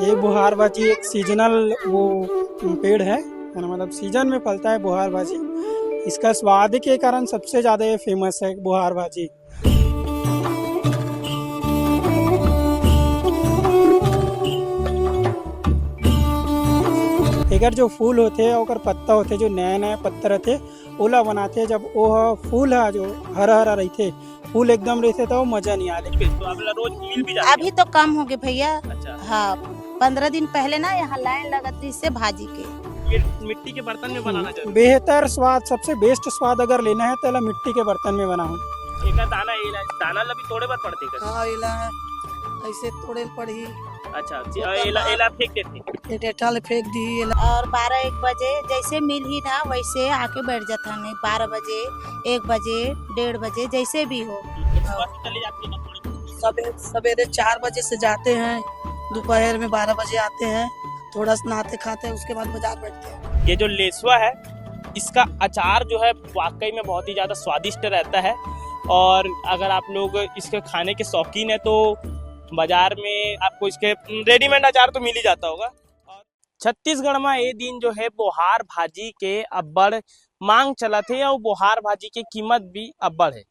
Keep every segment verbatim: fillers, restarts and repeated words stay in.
ये बोहार भाजी एक सीजनल वो पेड़ है, है ना, मतलब सीजन में फलता है बोहार भाजी। इसका स्वाद के कारण सबसे ज्यादा ये फेमस है बोहार भाजी। एकर जो फूल होथे, ओकर पत्ता होथे, जो नया नया पत्ता रथे, ओला बनाथे। जब वो ह-, फूल ह जो हरा हरा रहिथे, फूल एकदम रहिथे, तो मजा नहीं आए। लेकिन तो आप ला रोज मिल भी जाथे? अभी तो कम हो गए भैया। अच्छा। हाँ, पंद्रह दिन पहले ना यहाँ लाइन लगत रही से भाजी के। मिट्टी के बर्तन में बनाना चाहिए। बेहतर स्वाद, सबसे बेस्ट स्वाद अगर लेना है, तो एला मिट्टी के बर्तन में बनाओ। एका दाना, एला, दाना ला भी तोड़े बर पड़थे का? हाँ, एला ऐसे तोड़े ल पड़ही। अच्छा, जी, तो एला, एला फेंक देथे। ये डेठा ले फेंक दी, एला। और बारह एक बजे जैसे मिलही ना, वैसे आके बैठ जाता नहीं। बारह बजे, एक बजे, डेढ़ बजे, जैसे भी हो। सुबह से चले जाते हैं ना थोड़े? सबे-, सवेरे चार बजे से जाते हैं, दोपहर में बारह बजे आते हैं, थोड़ा सा नहाते खाते हैं, उसके बाद बाजार बैठते हैं। ये जो लेसवा है, इसका अचार जो है, वाकई में बहुत ही ज़्यादा स्वादिष्ट रहता है। और अगर आप लोग इसके खाने के शौकीन है, तो बाजार में आपको इसके रेडीमेड अचार तो मिल ही जाता होगा। छत्तीसगढ़ में ये दिन जो है, बोहार भाजी के अब्बड़ मांग चलत हे, अउ बोहार भाजी के कीमत भी अब्बड़ हे।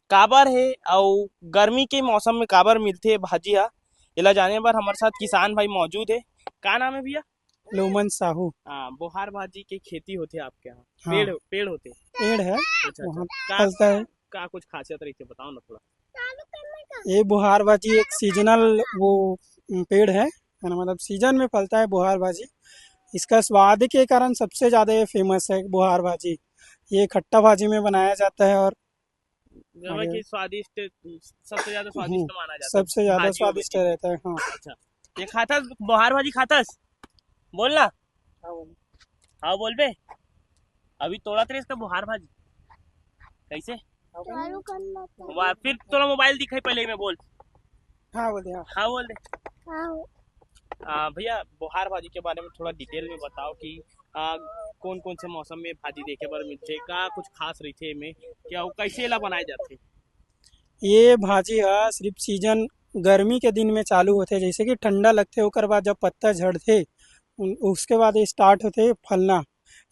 काबर हे अउ गर्मी के मौसम में काबर मिलथे ये भाजी हा, एला जाने बर हमर साथ किसान भाई मौजूद हे। का नाम है भैया? लोमन साहू। हाँ, बोहार भाजी के खेती होथे आपके यहाँ? हाँ। पेड़, पेड़ होथे? पेड़ है, अच्छा, अच्छा। वहाँ का, फलता है। का कुछ खासियत रहिथे, बताओ ना थोड़ा। ये बोहार भाजी एक सीजनल वो, उम, पेड़ है, है ना, मतलब सीजन में फलता है बोहार भाजी। इसका स्वाद के कारण सबसे ज्यादा ये फेमस है बोहार भाजी। ये खट्टा भाजी में बनाया जाता है और मतलब आगे कि स्वादिष्ट, सबसे ज्यादा स्वादिष्ट हम्म, माना जाता है सबसे ज्यादा भाजियों में स्वादिष्ट से। रहता है, हाँ। अच्छा, ये खाता बोहार भाजी खातस? बोल ना। हाँ, बोल। हाँ, बोल बे। अभी तोड़त रहिस का बोहार भाजी? कैसे? चालू करना था। वाह, फिर तोला मोबाइल दिखाई, पहले ही मैं बोल। हाँ, बोल दे, हाँ। हाँ, बोल दे। हाँ। आ, भैया, बोहार भाजी के बारे में थोड़ा डिटेल में बताओ कि, आ, कौन कौन से मौसम में भाजी देखे बर मिलथे, का कुछ खास रहिथे एमे, क्या वो कैसे एला बनाए जाथे? ये भाजी ह सिर्फ सीजन गर्मी के दिन में चालू होथे, जैसे कि ठंडा लगथे, ओकर बाद जब पत्ता झड़थे, उ-, उसके बाद ये स्टार्ट होथे फलना।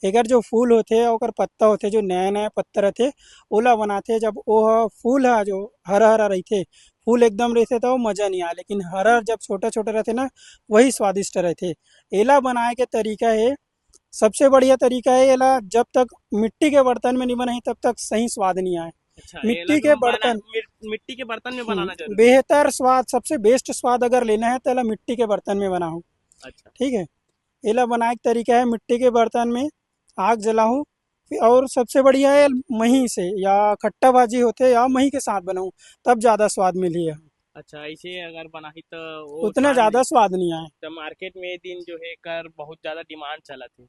एकर जो फूल होथे, ओकर पत्ता होथे, जो नया-नया पत्ता रथे, ओला बनाथे। जब ओह फूल ह, जो हरा-हरा रहिथे, फूल एकदम रहिथे, त मजा नइ आए, लेकिन हरा जब छोटा-छोटा रहिथे ना, वही स्वादिष्ट रहिथे। एला बनाए के तरीका हे, सबसे बढ़िया तरीका हे एला जब तक मिट्टी के बर्तन में नहीं बनाही, तब तक सही स्वाद नहीं आए। अच्छा, मिट्टी एला के तो बना-, बर्तन मिर-, मिट्टी के बर्तन में हम्म, बनाना जरूरी है। बेहतर स्वाद, सबसे बेस्ट स्वाद अगर लेना है, तो एला मिट्टी के बर्तन में बनाओ। अच्छा। ठीक है, एला बनाए के तरीका है, मिट्टी के बर्तन में आग जलाहूँ, फिर और सबसे बढ़िया है मही से, या खट्टा भाजी होथे या मही के साथ बनाऊँ, तब ज्यादा स्वाद मिलही। अच्छा, ऐसे अगर बनाही तो वो उतना स्वाद ज्यादा नहीं। स्वाद नहीं आए। तो मार्केट में ये दिन जो है कर बहुत ज्यादा डिमांड चलत है।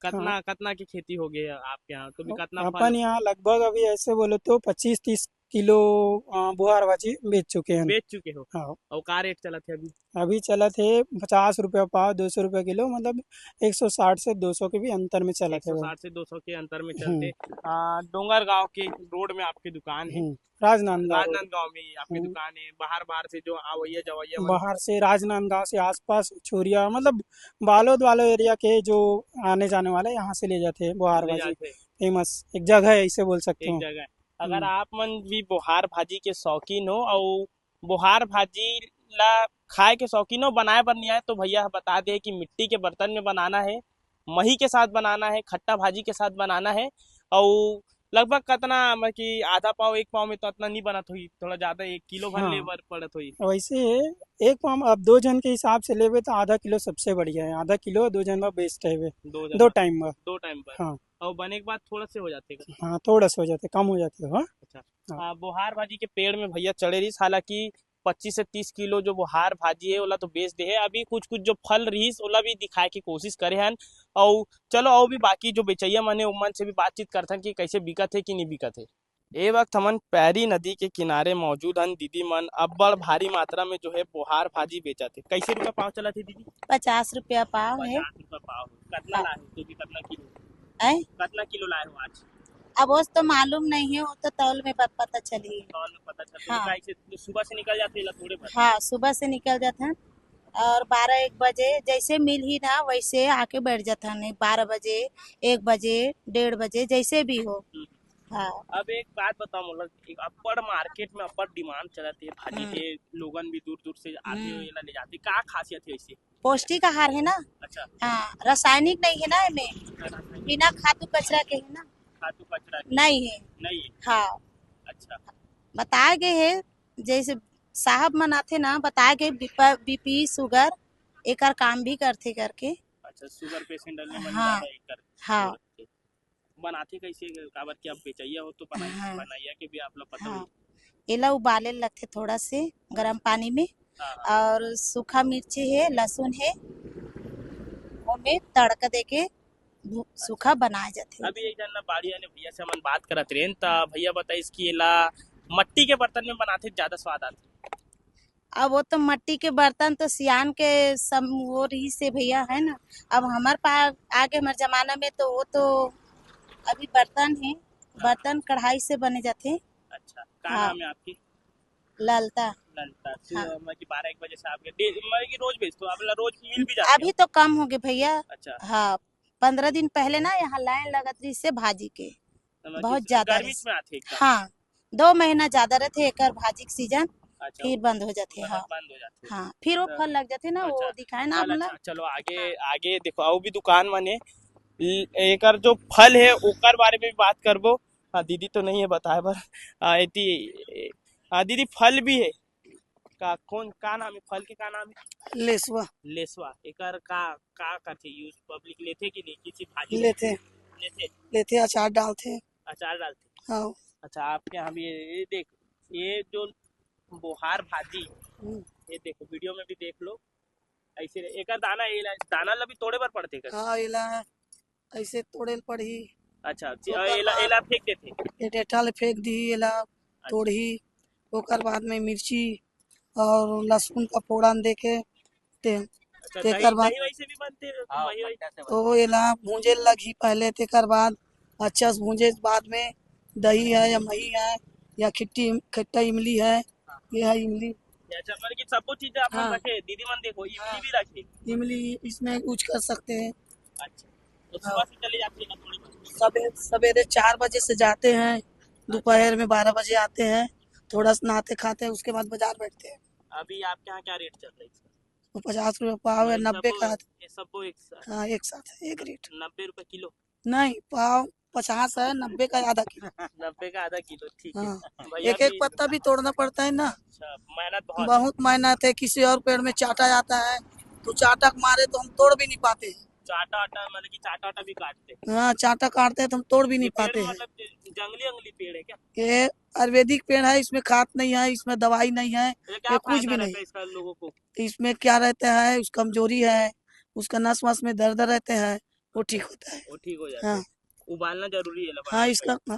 कतना, हाँ। कतना की खेती हो गई है आपके यहाँ? तो भी कतना फल? अपन यहाँ लगभग अभी ऐसे बोले तो पच्चीस तीस किलो, अ, बुहार भाजी बेच चुके हैं। बेच चुके हो? हाँ। और का रेट चलत है अभी? अभी चलत है पचास रुपया पाव, दो सौ रुपया किलो, मतलब एक सौ साठ से दो सौ के भी अंतर में चलत है भाई। एक सौ साठ से दो सौ के अंतर में हम्म। चलते। आ, डोंगरगांव के रोड में आपकी दुकान है। हम्म। राजनांदगांव रोड। राजनांदगांव में आपकी हम्म। दुकान है। बाहर, बाहर से जो आवैया जवैया मन बाहर से राजनांदगांव से आसपास छुरिया, मतलब बालोद वाला एरिया के जो आने जाने वाले यहाँ से ले जाते हैं बुहार ले भाजी। जाते हैं। फेमस एक जगह है, इसे बोल सकते एक हो। जगह है। अगर हम्म। आप मन भी बोहार भाजी के शौकीन हो और बोहार भाजी ला खाए के शौकीन हो, बनाए बर नहीं आए, तो भैया बता दे कि मिट्टी के बर्तन में बनाना है, मही के साथ बनाना है, खट्टा भाजी के साथ बनाना है। और लगभग कितना, मतलब कि आधा पाव, एक पाव में तो इतना नहीं बनत होई, थोड़ा ज्यादा एक किलो भर हाँ। ले बर पड़त होई। वैसे एक पाव, अब दो जन के हिसाब से लेबे तो आधा किलो सबसे बढ़िया है, आधा किलो दो जन बर बेस्ट है वे। दो जन दो बर, टाइम बर। दो टाइम पर। हाँ। और बने के बाद थोड़ा से हो जाते का? हाँ, थोड़ा से हो जाते, कम हो जाते हो। अच्छा। हाँ। आ, बोहार भाजी के पेड़ में भैया चढ़े रहिस, हालांकि पच्चीस से तीस किलो जो बोहार भाजी है, ओला तो बेच दे है। अभी कुछ-कुछ जो फल रहिस, ओला भी दिखाए के कोशिश करे हन। अउ चलो, अउ भी बाकी जो बेचइया मन हे, ओमन से भी बातचीत करथन कि कैसे बिकत हे कि नहीं बिकत हे। ए वक्त हमन पैरी नदी के किनारे मौजूद हन। दीदी मन अब्बड़ भारी मात्रा में जो है बोहार भाजी बेचत हे। कैसे रुपया पाव चलत हे दीदी? पचास रुपया पाव हे। पचास रुपया पाव हे। कतना हाँ। लाए हो? तो भी कतना किलो? आय? कतना किलो लाए हो आज? अब वो तो मालूम नहीं है, वो तो तौल में प-, पता चली। तौल में पता चलता है। हाँ। तो कैसे, तो सुबह से निकल जाते हैं, थोड़े भर? हाँ, सुबह से निकल जाते हैं। और बारह एक बजे जैसे मिलही ना, वैसे आके बैठ जाथन, बारह बजे, एक बजे, डेढ़ बजे, जैसे भी हो। हाँ। अब एक बात बताओ मोला, एक अब्बड़ मार्केट में अब्बड़ डिमांड चलत हे भाजी हम्म। के, लोगन भी दूर दूर से आथे, हम्म। एला ले जाथे, का खासियत हे इसे? पौष्टिक आहार है ना। अच्छा। हाँ, रासायनिक नहीं है ना एमे, बिना खातू कचरा के है ना। खातू कचरा के? नहीं है। नहीं है। हाँ। अच्छा। बताए गए है, जैसे साहब मन आथे ना, बताए गए बीपी, शुगर एकर काम भी करथे करके। अच्छा, शुगर पेशेंट वाले मन हाँ। ज्यादा एकर हाँ। जरूरत हे। बनाथे कैसे, काबर कि आप बेचैया हो तो बनाई, हाँ। बनाइया के भी आप लोग पता हाँ। होही। एला उबाले लगथे थोड़ा से गरम पानी में, हाँ, हाँ। और सूखा मिर्ची है, लहसुन है, ओमे तड़का देके भू- सूखा बनाए जाथे। अभी एक जन ना बाड़ी वाले भैया से हमन बात करत रहेन, त भैया बताइस कि एला मट्टी के बर्तन में बनाथे, ज्यादा स्वाद आथे। अब वो तो मट्टी के बर्तन तो सियान के सम वो रही से भैया, है ना। अब हमार पा आगे हमार जमाना में तो वो तो अभी बर्तन है, बर्तन कढ़ाई से बने जाथे। अच्छा, का हाँ। नाम है आपकी? ललता। ललता। तो हाँ। मतलब कि बारह एक बजे से आपके डे-, मतलब कि रोज बेचते हो आप? रोज मिल भी जाते हो? अभी तो कम हो गए भैया। अच्छा। हाँ, पंद्रह दिन पहले ना यहाँ लाइन लगत रही से भाजी के, मतलब बहुत कि ज्यादा गर्मी रहिस। में आथे एकदम। हाँ, दो महीना ज्यादा रहथे एकर भाजी के सीजन, अच्छा, फिर बंद हो जाथे। मतलब हाँ, बंद हो जाथे। हाँ, फिर वो तो फल लग जाथे ना, वो अच्छा, दिखाए ना आप चलो, ला। अच्छा, चलो आगे, आगे देखो, अउ भी दुकान मन हे। ल-, एकर जो फल हे ओकर बारे में भी बात करबो। हाँ, दीदी तो नहीं है बताए बर। आ, एती, हाँ दीदी, फल भी है का? कौन, का नाम है फल के, का नाम है? लेसवा। लेसवा। एकर का, का करथे यूज? पब्लिक लेथे कि नहीं? किसी भाजी लेथे। लेथे, लेथे, अचार डालथे। अचार डालथे। हाँ। अच्छा, आपके यहाँ भी ये, ये देख, ये जो बोहार भाजी, हम्म। ये देखो वीडियो में भी देख लो, ऐसे एकर दाना, ये ला-, दाना ला भी तोड़े बर पड़थे का? हाँ, एला ऐसे तोड़े ल पड़ही। अच्छा, ओकर एला, बाद एला फेंक देथे। ये डेठा ले फेंक दी, एला तोड़ही, ओकर बाद में मिर्ची और लहसुन का फोड़न दे के ते, अच्छा, तेकर दही, बाद दही वैसे भी बनते हैं, हाँ, वही, वही। मट्ठा से बनता तो एला भूंजे लगही पहले, तेकर बाद अच्छा से भूंजे बाद में दही है या मही है या खट्टी, खट्टा इमली है, ये है इमली। अच्छा, मतलब कि सबको चीज आप हाँ। रखे, दीदी मन देखो, इमली हाँ। भी रखे। इमली इसमें यूज कर सकते हैं। अच्छा, तो सुबह से चले जाते हैं थोड़ी बहुत। सवेरे, सवेरे चार बजे से जाते हैं, दोपहर में बारह बजे आते हैं, थोड़ा सा नहाते खाते हैं, उसके बाद बाजार बैठते हैं। अभी आपके यहाँ क्या रेट चल रहा है इसका? वो पचास रुपये पाव है, ये नब्बे सबको, का आध-, ये सबको एक साथ? हाँ, एक साथ है, एक रेट। नब्बे रुपए किलो? नहीं, पाव पचास है, नब्बे का आधा किलो। नब्बे का आधा किलो, ठीक है। हाँ, भैया एक एक भी पत्ता भी तोड़ना पड़ता है ना, अच्छा, मेहनत बहुत। बहुत मेहनत है। किसी और पेड़ में चाटा आता है, तो चाटा के मारे तो हम तोड़ भी नहीं पाते हैं। चाटा आटा, मतलब कि चाटा आटा भी काटते हैं। हाँ, चाटा काटते हैं तो हम तोड़ भी ये नहीं पेड़ पाते में हैं। मतलब ज-, जंगली, जंगली पेड़ है क्या? ये आयुर्वेदिक पेड़ है, इसमें खाद नहीं है, इसमें दवाई नहीं है, ये क्या ये कुछ फायदा भी रहता नहीं। है इसका लोगों को? इसमें क्या रहता है, उस कमजोरी है, उसका नस वस में दर्द रहते हैं, वो ठीक होता है। वो ठीक हो जाता हाँ। है। उबालना जरूरी है, हाँ, इसका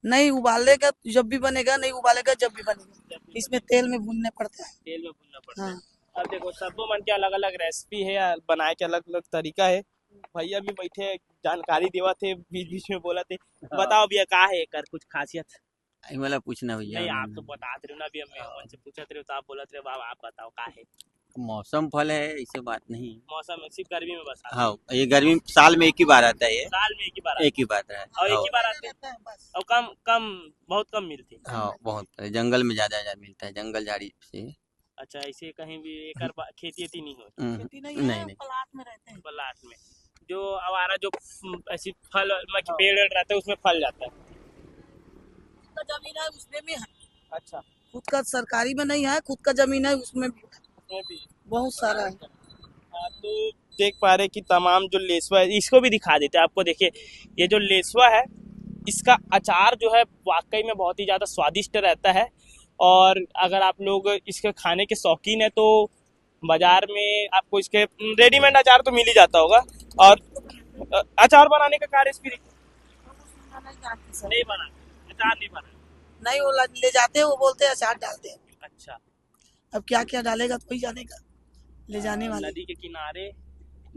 नहीं उबालेगा जब भी बनेगा, नहीं उबालेगा जब भी बनेगा। जब भी इसमें तेल में भूनना पड़ता है। तेल में भूनना पड़ता है। हाँ। अब देखो, सबो मन के अलग अलग रेसिपी है, बनाए के अलग अलग तरीका है। भैया भी बैठे जानकारी देवत है, बीच बीच में बोलत है। हाँ। बताओ भैया, का है एकर कुछ खासियत? ये वाला पूछना भैया। नहीं, आप तो बतात रहे हो ना, अभी हम उनसे पूछत रहे हो तो आप बोलत रहे हो, "बाबा आप बताओ का है?" मौसम फल है, ऐसे बात नहीं। मौसम में सिर्फ गर्मी में बस आता है। हाँ, ये गर्मी साल में एक ही बार आता है ये। साल में एक ही बार आता एक ही बार है। और एक हाँ। ही बार आते हैं। और कम, कम, बहुत कम मिलते हैं। हाँ, बहुत जंगल में ज्यादा ज्यादा मिलता है, जंगल झाड़ी से। अच्छा, ऐसे कहीं भी एकर बा- खेती एती नहीं हो? हम्म, खेती नहीं नहीं, है, नहीं। प्लाट में रहते हैं। प्लाट में जो आवारा जो, हम्म, ऐसी फल, मतलब कि पेड़ वेड़ रहते हैं, उसमें फल जाता है। तो जमीन है, उसमें भी है। अच्छा। खुद का सरकारी में नहीं है, खुद का जमीन है, उसमें भी उसमें भी। बहुत सारा है। हाँ, तो देख पा रहे कि तमाम जो लेसवा है, इसको भी दिखा देते हैं आपको। देखिए, ये जो लेसवा है, इसका अचार जो है, वाकई में बहुत ही ज्यादा स्वादिष्ट रहता है। और अगर आप लोग इसके खाने के शौकीन है, तो बाजार में आपको इसके रेडीमेड अचार तो मिल ही जाता होगा। और अ, अचार बनाने का क्या रेसिपी? नहीं बना, अचार नहीं बना। नहीं, वो ला- ले जाते हैं, वो बोलते हैं अचार डालते हैं। अच्छा। अब क्या क्या डालेगा तो वही जानेगा, ले जाने आ, वाले। नदी के किनारे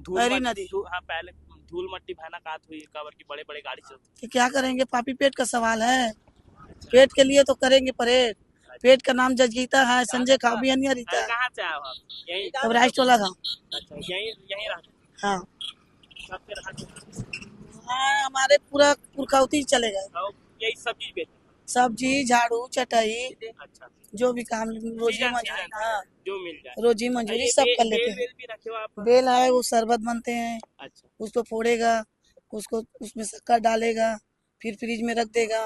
धूल अरे मट-, नदी। धू-, हाँ, पहले धूल मट्टी बहना कात हुई, काबर की बड़े बड़े गाड़ी चलते। तो क्या करेंगे, पापी पेट का सवाल है, पेट के लिए तो करेंगे परेड। पेट का नाम जजगीता है, संजय खाबियनिया रहता है। कहाँ से आए हो आप? यहीं? अब राइस टोला गाँव। अच्छा, यहीं, यहीं रहते हैं? हाँ। सबके रहते हैं? हाँ, हमारे पूरा पुरखौती चलेगा। और यही सब चीज बेचते हैं? सब्जी, झाड़ू, चटाई, अच्छा। जो भी काम, रोजी सीजन, मजूरी, सीजन। हाँ। जो मिल जाए। रोजी मजूरी ये सब बे-, कर लेते बेल, हैं। बेल भी रखे हो आप? बेल है, वो शरबत बनते हैं। अच्छा। उसको फोड़ेगा, उसको, उसमें शक्कर डालेगा, फिर फ्रिज में रख देगा,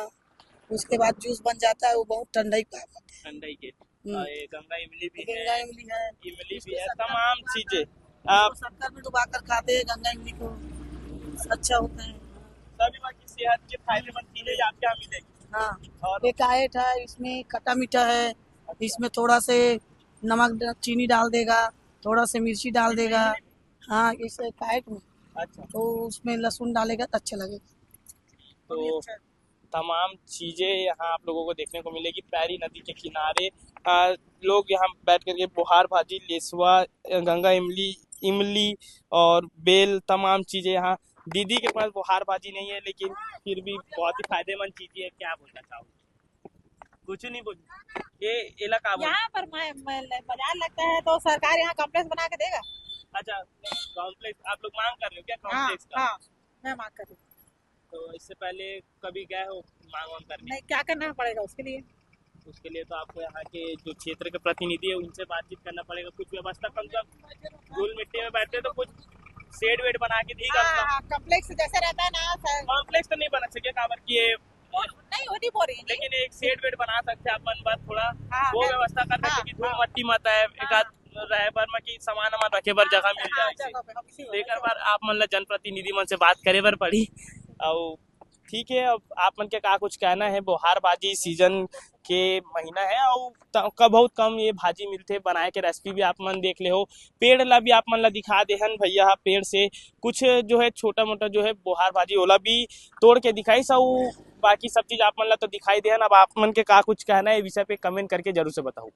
उसके बाद जूस बन जाता है, वो बहुत ठंडाई का होता है। ठंडाई के। हम्म। और ये गंगा इमली भी गंगा है, इमली है, इमली भी उसके है, शक्कर तमाम में डुबा चीजें कर, आप उसको शक्कर में डुबा कर खाते हैं गंगा इमली को, अच्छा होता है। सभी बाकी सेहत के फायदेमंद चीजें आपके यहाँ मिलेगी। हाँ, और ये कायट है, इसमें खट्टा मीठा है, अच्छा। इसमें थोड़ा से नमक ड-, चीनी डाल देगा, थोड़ा से मिर्ची डाल देगा। हाँ, इस कायट में। अच्छा। तो उसमें लहसुन डालेगा तो अच्छा लगेगा। तो तमाम चीजें यहाँ आप लोगों को देखने को मिलेगी। पैरी नदी के किनारे, आ, लोग यहाँ बैठ करके बोहार भाजी, लेसवा, गंगा इमली, इमली और बेल, तमाम चीजें यहाँ। दीदी के पास बोहार भाजी नहीं है, लेकिन फिर भी बहुत ही फायदेमंद चीजें है। क्या बोलना चाहोगे? कुछ नहीं बोल। ये इलाका बोल। यहाँ पर मैं, मैं, बाजार लगता है तो सरकार यहाँ कॉम्प्लेक्स बना के देगा। अच्छा, कॉम्प्लेक्स आप लोग मांग कर रहे हो क्या, हाँ, कॉम्प्लेक्स का? हाँ, मैं मांग कर रही हूँ। तो इससे पहले कभी गए हो मांग वांग करने? नहीं, क्या करना पड़ेगा उसके लिए? उसके लिए तो आपको यहाँ के जो क्षेत्र के प्रतिनिधि है, उनसे बातचीत करना पड़ेगा। कुछ व्यवस्था कम से कम, धूल मिट्टी में बैठते हैं तो कुछ शेड वेड बना के दी कम से कम। हाँ, कॉम्प्लेक्स जैसे रहता है ना सर। कॉम्प्लेक्स तो नहीं बना सके, काबर कि ये नहीं, वो नहीं बोल रही है। लेकिन एक शेड वेड बना सकते हैं अपन, बस थोड़ा हाँ, वो है। व्यवस्था कर सकते हाँ, कि धूल हाँ। मट्टी मत आए, एक हाँ। आध रहे बर में कि सामान वामान रखे बर हाँ, जगह मिल हाँ, जाए। जगह पे, हाँ, इसी वजह तेकर से। बार आप मन ला जनप्रतिनिधि मन से बात करे बर पड़ी। और ठीक है, अब आप मन के का कुछ कहना है? बोहार भाजी सीजन के महीना है और त-, का बहुत कम ये भाजी मिलथे। बनाए के रेसिपी भी आप मन देख ले हो, पेड़ ला भी आप मन ला दिखा दे हन भैया, पेड़ से कुछ जो है छोटा मोटा जो है बोहार भाजी, ओला भी तोड़ के दिखाइस, अउ बाकी सब चीज आप मन ला तो दिखाई दे हन। अब आप मन के का कुछ कहना है, ये विषय पे कमेंट करके जरूर से बताओ।